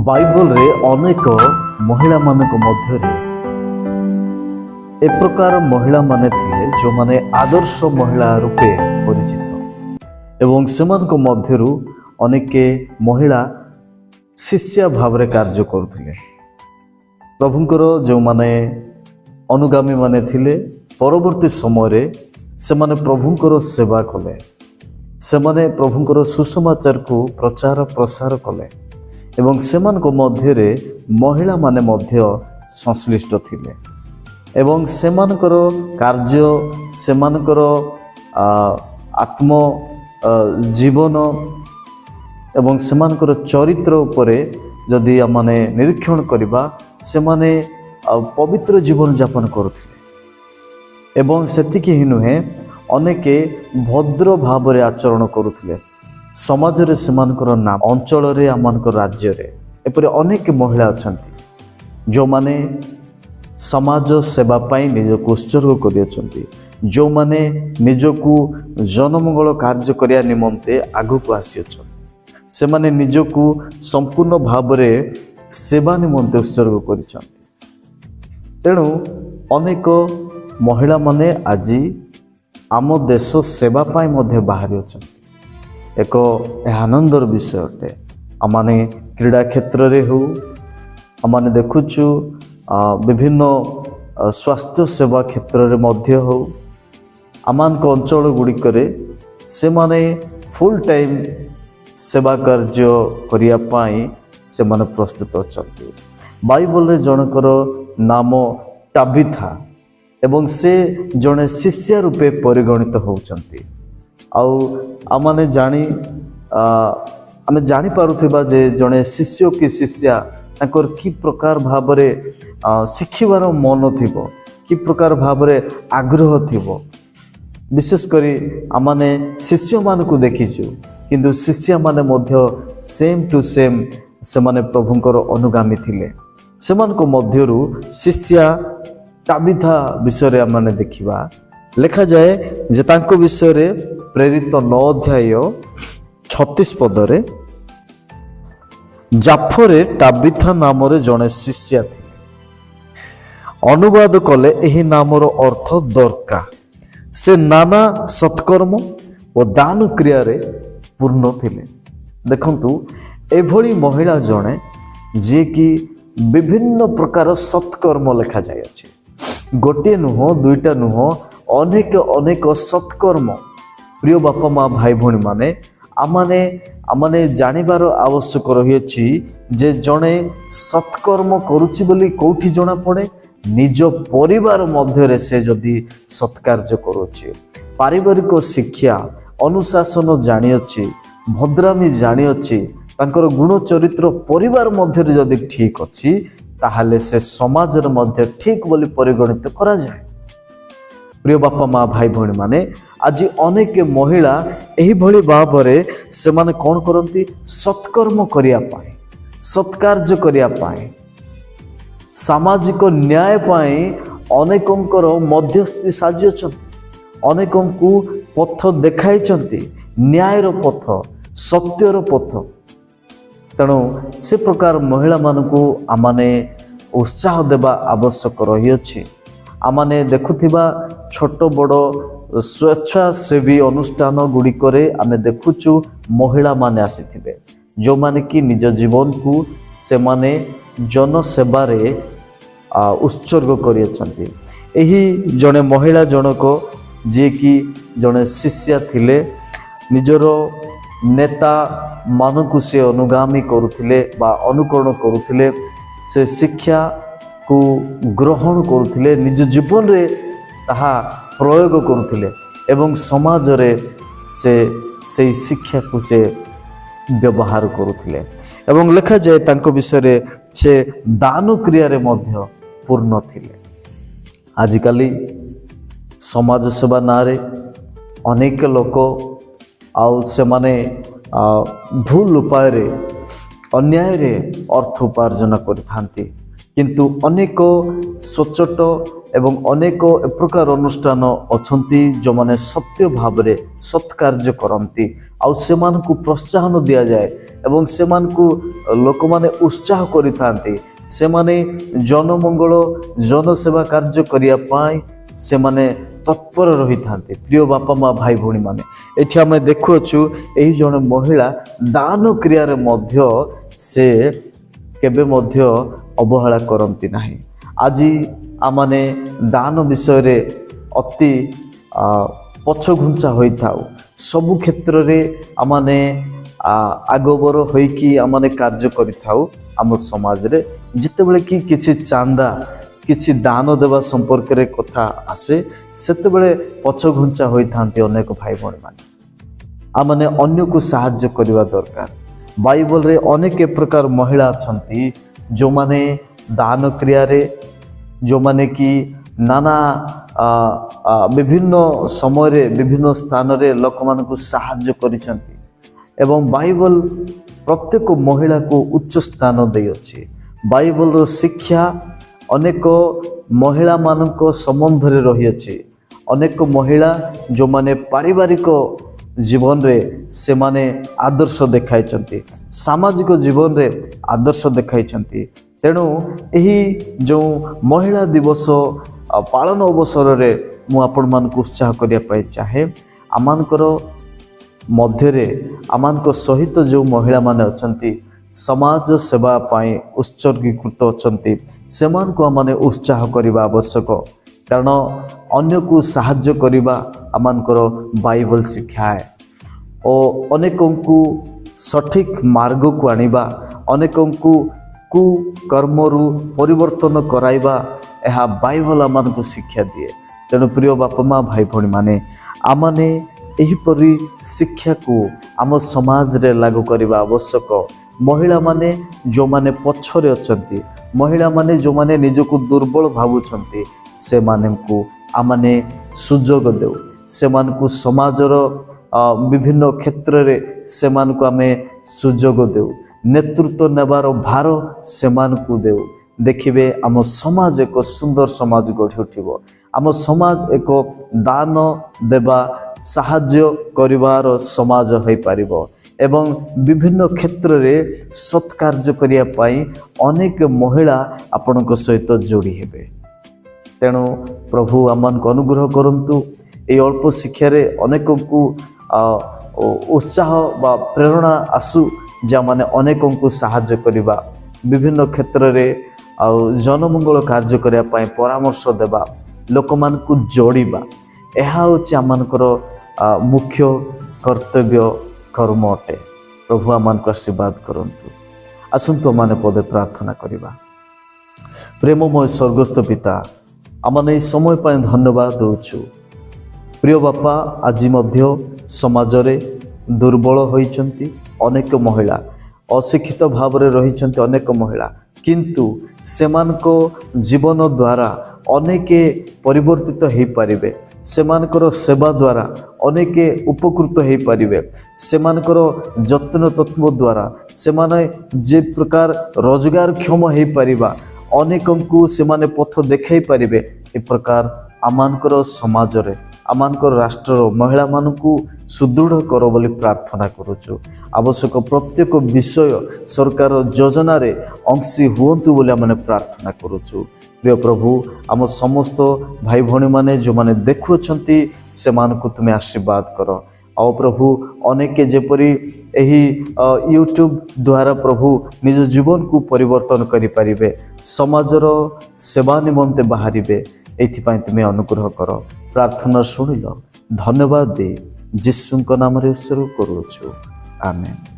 ବାଇବଲରେ ଅନେକ ମହିଳାମାନଙ୍କ ମଧ୍ୟରେ ଏ ପ୍ରକାର ମହିଳାମାନେ ଥିଲେ, ଯେଉଁମାନେ ଆଦର୍ଶ ମହିଳା ରୂପେ ପରିଚିତ ଏବଂ ସେମାନଙ୍କ ମଧ୍ୟରୁ ଅନେକ ମହିଳା ଶିଷ୍ୟା ଭାବରେ କାର୍ଯ୍ୟ କରୁଥିଲେ। ପ୍ରଭୁଙ୍କର ଯେଉଁମାନେ ଅନୁଗାମୀମାନେ ଥିଲେ, ପରବର୍ତ୍ତୀ ସମୟରେ ସେମାନେ ପ୍ରଭୁଙ୍କର ସେବା କଲେ। ସେମାନେ ପ୍ରଭୁଙ୍କର ସୁସମାଚାରକୁ ପ୍ରଚାର ପ୍ରସାର କଲେ ଏବଂ ସେମାନଙ୍କ ମଧ୍ୟରେ ମହିଳାମାନେ ମଧ୍ୟ ସଂଶ୍ଳିଷ୍ଟ ଥିଲେ ଏବଂ ସେମାନଙ୍କର କାର୍ଯ୍ୟ, ସେମାନଙ୍କର ଆତ୍ମ ଜୀବନ ଏବଂ ସେମାନଙ୍କର ଚରିତ୍ର ଉପରେ ଯଦି ଆମମାନେ ନିରୀକ୍ଷଣ କରିବା, ସେମାନେ ଆଉ ପବିତ୍ର ଜୀବନଯାପନ କରୁଥିଲେ ଏବଂ ସେତିକି ହିଁ ନୁହେଁ, ଅନେକେ ଭଦ୍ର ଭାବରେ ଆଚରଣ କରୁଥିଲେ। ସମାଜରେ ସେମାନଙ୍କର ନାମ, ଅଞ୍ଚଳରେ, ଆମମାନଙ୍କ ରାଜ୍ୟରେ ଏପରି ଅନେକ ମହିଳା ଅଛନ୍ତି, ଯେଉଁମାନେ ସମାଜ ସେବା ପାଇଁ ନିଜକୁ ଉତ୍ସର୍ଗ କରିଅଛନ୍ତି, ଯେଉଁମାନେ ନିଜକୁ ଜନମଙ୍ଗଳ କାର୍ଯ୍ୟ କରିବା ନିମନ୍ତେ ଆଗକୁ ଆସିଅଛନ୍ତି। ସେମାନେ ନିଜକୁ ସମ୍ପୂର୍ଣ୍ଣ ଭାବରେ ସେବା ନିମନ୍ତେ ଉତ୍ସର୍ଗ କରିଛନ୍ତି। ତେଣୁ ଅନେକ ମହିଳାମାନେ ଆଜି ଆମ ଦେଶ ସେବା ପାଇଁ ମଧ୍ୟ ବାହାରି ଅଛନ୍ତି। ଏକ ଏହା ଆନନ୍ଦର ବିଷୟ ଅଟେ। ଆମମାନେ କ୍ରୀଡ଼ା କ୍ଷେତ୍ରରେ ହେଉ, ଆମମାନେ ଦେଖୁଛୁ ବିଭିନ୍ନ ସ୍ୱାସ୍ଥ୍ୟ ସେବା କ୍ଷେତ୍ରରେ ମଧ୍ୟ ହେଉ, ଆମମାନଙ୍କ ଅଞ୍ଚଳ ଗୁଡ଼ିକରେ ସେମାନେ ଫୁଲ୍ ଟାଇମ୍ ସେବା କାର୍ଯ୍ୟ କରିବା ପାଇଁ ସେମାନେ ପ୍ରସ୍ତୁତ ଅଛନ୍ତି। ବାଇବଲରେ ଜଣଙ୍କର ନାମ ଟାବିଥା ଏବଂ ସେ ଜଣେ ଶିଷ୍ୟା ରୂପେ ପରିଗଣିତ ହେଉଛନ୍ତି। ଆଉ ଆମମାନେ ଜାଣି ଆମେ ଜାଣିପାରୁଥିବା ଯେ ଜଣେ ଶିଷ୍ୟ କି ଶିଷ୍ୟା, ତାଙ୍କର କି ପ୍ରକାର ଭାବରେ ଶିଖିବାର ମନ ଥିବ, କି ପ୍ରକାର ଭାବରେ ଆଗ୍ରହ ଥିବ। ବିଶେଷ କରି ଆମମାନେ ଶିଷ୍ୟମାନଙ୍କୁ ଦେଖିଛୁ, କିନ୍ତୁ ଶିଷ୍ୟମାନେ ମଧ୍ୟ ସେମ୍ ଟୁ ସେମ୍ ସେମାନେ ପ୍ରଭୁଙ୍କର ଅନୁଗାମୀ ଥିଲେ। ସେମାନଙ୍କ ମଧ୍ୟରୁ ଶିଷ୍ୟା ଟାବିଥା ବିଷୟରେ ଆମମାନେ ଦେଖିବା। ଲେଖାଯାଏ ଯେ ତାଙ୍କ ବିଷୟରେ ପ୍ରେରିତ 9 ଅଧ୍ୟାୟ 36 ପଦରେ, ଜାଫରେ ଟାବିଥା ନାମରେ ଜଣେ ଶିଷ୍ୟା ଥିଲେ। ଅନୁବାଦ କଲେ ଏହି ନାମର ଅର୍ଥ ଦର୍କା। ସେ ନାନା ସତ୍କର୍ମ ଓ ଦାନ କ୍ରିୟାରେ ପୂର୍ଣ୍ଣ ଥିଲେ। ଦେଖନ୍ତୁ, ଏଭଳି ମହିଳା ଜଣେ, ଯିଏକି ବିଭିନ୍ନ ପ୍ରକାର ସତ୍କର୍ମ ଲେଖାଯାଇଅଛି। ଗୋଟିଏ ନୁହଁ, ଦୁଇଟା ନୁହଁ, ଅନେକ ଅନେକ ସତ୍କର୍ମ। ପ୍ରିୟ ବାପା ମା, ଭାଇ ଭଉଣୀମାନେ, ଆମମାନେ ଜାଣିବାର ଆବଶ୍ୟକ ରହିଅଛି ଯେ ଜଣେ ସତ୍କର୍ମ କରୁଛି ବୋଲି କୋଉଠି ଜଣାପଡ଼େ? ନିଜ ପରିବାର ମଧ୍ୟରେ ସେ ଯଦି ସତ୍କାର୍ଯ୍ୟ କରୁଛି, ପାରିବାରିକ ଶିକ୍ଷା ଅନୁଶାସନ ଜାଣିଅଛି, ଭଦ୍ରାମି ଜାଣିଅଛି, ତାଙ୍କର ଗୁଣ ଚରିତ୍ର ପରିବାର ମଧ୍ୟରେ ଯଦି ଠିକ୍ ଅଛି, ତାହେଲେ ସେ ସମାଜରେ ମଧ୍ୟ ଠିକ୍ ବୋଲି ପରିଗଣିତ କରାଯାଏ। ପ୍ରିୟ ବାପା ମା, ଭାଇ ଭଉଣୀମାନେ, ଆଜି ଅନେକ ମହିଳା ଏହିଭଳି ଭାବରେ ସେମାନେ କ'ଣ କରନ୍ତି? ସତ୍କର୍ମ କରିବା ପାଇଁ, ସତ୍କାର୍ଯ୍ୟ କରିବା ପାଇଁ, ସାମାଜିକ ନ୍ୟାୟ ପାଇଁ ଅନେକଙ୍କର ମଧ୍ୟସ୍ଥି ସାଜିଅଛନ୍ତି, ଅନେକଙ୍କୁ ପଥ ଦେଖାଇଛନ୍ତି, ନ୍ୟାୟର ପଥ, ସତ୍ୟର ପଥ। ତେଣୁ ସେ ପ୍ରକାର ମହିଳାମାନଙ୍କୁ ଆମମାନେ ଉତ୍ସାହ ଦେବା ଆବଶ୍ୟକ ରହିଅଛି। ଆମମାନେ ଦେଖୁଥିବା ଛୋଟ ବଡ଼ ସ୍ୱେଚ୍ଛାସେବୀ ଅନୁଷ୍ଠାନ ଗୁଡ଼ିକରେ ଆମେ ଦେଖୁଛୁ, ମହିଳାମାନେ ଆସିଥିବେ, ଯେଉଁମାନେ କି ନିଜ ଜୀବନକୁ ସେମାନେ ଜନସେବାରେ ଉତ୍ସର୍ଗ କରିଅଛନ୍ତି। ଏହି ଜଣେ ମହିଳା ଜଣକ, ଯିଏକି ଜଣେ ଶିଷ୍ୟା ଥିଲେ, ନିଜର ନେତାମାନଙ୍କୁ ସେ ଅନୁଗାମୀ କରୁଥିଲେ ବା ଅନୁକରଣ କରୁଥିଲେ। ସେ ଶିକ୍ଷାକୁ ଗ୍ରହଣ କରୁଥିଲେ, ନିଜ ଜୀବନରେ ତାହା ପ୍ରୟୋଗ କରୁଥିଲେ ଏବଂ ସମାଜରେ ସେ ସେଇ ଶିକ୍ଷାକୁ ସେ ବ୍ୟବହାର କରୁଥିଲେ ଏବଂ ଲେଖାଯାଏ ତାଙ୍କ ବିଷୟରେ, ସେ ଦାନ କ୍ରିୟାରେ ମଧ୍ୟ ପୂର୍ଣ୍ଣ ଥିଲେ। ଆଜିକାଲି ସମାଜ ସେବା ନାଁରେ ଅନେକ ଲୋକ ଆଉ ସେମାନେ ଭୁଲ ଉପାୟରେ, ଅନ୍ୟାୟରେ ଅର୍ଥ ଉପାର୍ଜନ କରିଥାନ୍ତି। କିନ୍ତୁ ଅନେକ ସଚ୍ଚୋଟ ଏବଂ ଅନେକ ଏପ୍ରକାର ଅନୁଷ୍ଠାନ ଅଛନ୍ତି, ଯେଉଁମାନେ ସତ୍ୟ ଭାବରେ ସତ୍କାର୍ଯ୍ୟ କରନ୍ତି ଆଉ ସେମାନଙ୍କୁ ପ୍ରୋତ୍ସାହନ ଦିଆଯାଏ ଏବଂ ସେମାନଙ୍କୁ ଲୋକମାନେ ଉତ୍ସାହ କରିଥାନ୍ତି। ସେମାନେ ଜନମଙ୍ଗଳ, ଜନସେବା କାର୍ଯ୍ୟ କରିବା ପାଇଁ ସେମାନେ ତତ୍ପର ରହିଥାନ୍ତି। ପ୍ରିୟ ବାପା ମା, ଭାଇ ଭଉଣୀମାନେ, ଏଠି ଆମେ ଦେଖୁଅଛୁ, ଏହି ଜଣେ ମହିଳା ଦାନ କ୍ରିୟାରେ ମଧ୍ୟ ସେ କେବେ ମଧ୍ୟ ଅବହେଳା କରନ୍ତି ନାହିଁ। ଆଜି ଆମମାନେ ଦାନ ବିଷୟରେ ଅତି ପଛଘୁଞ୍ଚା ହୋଇଥାଉ। ସବୁ କ୍ଷେତ୍ରରେ ଆମମାନେ ଆଗଭର ହୋଇକି ଆମମାନେ କାର୍ଯ୍ୟ କରିଥାଉ ଆମ ସମାଜରେ। ଯେତେବେଳେ କି କିଛି ଚାନ୍ଦା, କିଛି ଦାନ ଦେବା ସମ୍ପର୍କରେ କଥା ଆସେ, ସେତେବେଳେ ପଛଘୁଞ୍ଚା ହୋଇଥାନ୍ତି ଅନେକ ଭାଇ ଭଉଣୀମାନେ। ଆମମାନେ ଅନ୍ୟକୁ ସାହାଯ୍ୟ କରିବା ଦରକାର। ବାଇବଲରେ ଅନେକ ପ୍ରକାର ମହିଳା ଅଛନ୍ତି, ଯେଉଁମାନେ ଦାନ କ୍ରିୟାରେ, ଯେଉଁମାନେ କି ନାନା ବିଭିନ୍ନ ସମୟରେ ବିଭିନ୍ନ ସ୍ଥାନରେ ଲୋକମାନଙ୍କୁ ସାହାଯ୍ୟ କରିଛନ୍ତି ଏବଂ ବାଇବଲ ପ୍ରତ୍ୟେକ ମହିଳାକୁ ଉଚ୍ଚ ସ୍ଥାନ ଦେଇଅଛି। ବାଇବଲର ଶିକ୍ଷା ଅନେକ ମହିଳାମାନଙ୍କ ସମ୍ବନ୍ଧରେ ରହିଅଛି। ଅନେକ ମହିଳା ଯେଉଁମାନେ ପାରିବାରିକ ଜୀବନରେ ସେମାନେ ଆଦର୍ଶ ଦେଖାଇଛନ୍ତି, ସାମାଜିକ ଜୀବନରେ ଆଦର୍ଶ ଦେଖାଇଛନ୍ତି। ତେଣୁ ଏହି ଯେଉଁ ମହିଳା ଦିବସ ପାଳନ ଅବସରରେ ମୁଁ ଆପଣମାନଙ୍କୁ ଉତ୍ସାହ କରିବା ପାଇଁ ଚାହେଁ, ଆମମାନଙ୍କର ମଧ୍ୟରେ, ଆମମାନଙ୍କ ସହିତ ଯେଉଁ ମହିଳାମାନେ ଅଛନ୍ତି, ସମାଜ ସେବା ପାଇଁ ଉତ୍ସର୍ଗୀକୃତ ଅଛନ୍ତି, ସେମାନଙ୍କୁ ଆମମାନେ ଉତ୍ସାହ କରିବା ଆବଶ୍ୟକ। କାରଣ ଅନ୍ୟକୁ ସାହାଯ୍ୟ କରିବା ଆମମାନଙ୍କର ବାଇବଲ ଶିଖାଏ ଓ ଅନେକଙ୍କୁ ସଠିକ୍ ମାର୍ଗକୁ ଆଣିବା, ଅନେକଙ୍କୁ କୁକର୍ମରୁ ପରିବର୍ତ୍ତନ କରାଇବା, ଏହା ବାଇବଲ ଆମମାନଙ୍କୁ ଶିକ୍ଷା ଦିଏ। ତେଣୁ ପ୍ରିୟ ବାପା ମା, ଭାଇ ଭଉଣୀମାନେ, ଆମମାନେ ଏହିପରି ଶିକ୍ଷାକୁ ଆମ ସମାଜରେ ଲାଗୁ କରିବା ଆବଶ୍ୟକ। ମହିଳାମାନେ ଯେଉଁମାନେ ପଛରେ ଅଛନ୍ତି, ମହିଳାମାନେ ଯେଉଁମାନେ ନିଜକୁ ଦୁର୍ବଳ ଭାବୁଛନ୍ତି, ସେମାନଙ୍କୁ ଆମମାନେ ସୁଯୋଗ ଦେଉ। ସେମାନଙ୍କୁ ସମାଜର ବିଭିନ୍ନ କ୍ଷେତ୍ରରେ ସେମାନଙ୍କୁ ଆମେ ସୁଯୋଗ ଦେଉ। ନେତୃତ୍ୱ ନେବାର ଭାର ସେମାନଙ୍କୁ ଦେଉ। ଦେଖିବେ, ଆମ ସମାଜ ଏକ ସୁନ୍ଦର ସମାଜ ଗଢ଼ି ଉଠିବ। ଆମ ସମାଜ ଏକ ଦାନ ଦେବା, ସାହାଯ୍ୟ କରିବାର ସମାଜ ହୋଇପାରିବ ଏବଂ ବିଭିନ୍ନ କ୍ଷେତ୍ରରେ ସତ୍କାର୍ଯ୍ୟ କରିବା ପାଇଁ ଅନେକ ମହିଳା ଆପଣଙ୍କ ସହିତ ଯୋଡ଼ି ହେବେ। ତେଣୁ ପ୍ରଭୁ ଆମମାନଙ୍କୁ ଅନୁଗ୍ରହ କରନ୍ତୁ। ଏଇ ଅଳ୍ପ ଶିକ୍ଷାରେ ଅନେକଙ୍କୁ ଉତ୍ସାହ ବା ପ୍ରେରଣା ଆସୁ, ଯେଉଁମାନେ ଅନେକଙ୍କୁ ସାହାଯ୍ୟ କରିବା, ବିଭିନ୍ନ କ୍ଷେତ୍ରରେ ଆଉ ଜନମଙ୍ଗଳ କାର୍ଯ୍ୟ କରିବା ପାଇଁ ପରାମର୍ଶ ଦେବା, ଲୋକମାନଙ୍କୁ ଯୋଡ଼ିବା, ଏହା ହେଉଛି ଆମମାନଙ୍କର ମୁଖ୍ୟ କର୍ତ୍ତବ୍ୟ, କର୍ମ ଅଟେ। ପ୍ରଭୁ ଆମମାନଙ୍କୁ ଆଶୀର୍ବାଦ କରନ୍ତୁ। ଆସନ୍ତୁ, ଆମମାନେ ପଦେ ପ୍ରାର୍ଥନା କରିବା। ପ୍ରେମମୟ ସ୍ୱର୍ଗସ୍ଥ ପିତା, ଆମମାନେ ଏହି ସମୟ ପାଇଁ ଧନ୍ୟବାଦ ଦେଉଛୁ। ପ୍ରିୟ ବାପା, ଆଜି ମଧ୍ୟ ସମାଜରେ ଦୁର୍ବଳ ହୋଇଛନ୍ତି ଅନେକ ମହିଳା, ଅଶିକ୍ଷିତ ଭାବରେ ରହିଛନ୍ତି ଅନେକ ମହିଳା। କିନ୍ତୁ ସେମାନଙ୍କ ଜୀବନ ଦ୍ୱାରା ଅନେକ ପରିବର୍ତ୍ତିତ ହୋଇପାରିବେ। ସେମାନଙ୍କର ସେବା ଦ୍ୱାରା ଅନେକ ଉପକୃତ ହୋଇପାରିବେ। ସେମାନଙ୍କର ଯତ୍ନ ତତ୍ତ୍ୱ ଦ୍ୱାରା ସେମାନେ ଯେ ପ୍ରକାର ରୋଜଗାରକ୍ଷମ ହୋଇପାରିବା, ଅନେକଙ୍କୁ ସେମାନେ ପଥ ଦେଖାଇ ପାରିବେ। ଏ ପ୍ରକାର ଆମମାନଙ୍କର ସମାଜରେ, ଆମମାନଙ୍କର ରାଷ୍ଟ୍ରର ମହିଳାମାନଙ୍କୁ ସୁଦୃଢ଼ କର ବୋଲି ପ୍ରାର୍ଥନା କରୁଛୁ। ଆବଶ୍ୟକ ପ୍ରତ୍ୟେକ ବିଷୟ ସରକାର ଯୋଜନାରେ ଅଂଶୀ ହୁଅନ୍ତୁ ବୋଲି ଆମେ ପ୍ରାର୍ଥନା କରୁଛୁ। ପ୍ରିୟ ପ୍ରଭୁ, ଆମ ସମସ୍ତ ଭାଇ ଭଉଣୀମାନେ ଯେଉଁମାନେ ଦେଖୁଅଛନ୍ତି, ସେମାନଙ୍କୁ ତୁମେ ଆଶୀର୍ବାଦ କର। ଆଉ ପ୍ରଭୁ, ଅନେକ ଯେପରି ଏହି ୟୁଟ୍ୟୁବ୍ ଦ୍ୱାରା ପ୍ରଭୁ ନିଜ ଜୀବନକୁ ପରିବର୍ତ୍ତନ କରିପାରିବେ, ସମାଜର ସେବା ନିମନ୍ତେ ବାହାରିବେ, ଏଇଥିପାଇଁ ତୁମେ ଅନୁଗ୍ରହ କର। ପ୍ରାର୍ଥନା ଶୁଣିଲ, ଧନ୍ୟବାଦ ଦେଇ ଯୀଶୁଙ୍କ ନାମରେ ଉତ୍ସର୍ଗ କରୁଅଛୁ। ଆମେନ୍।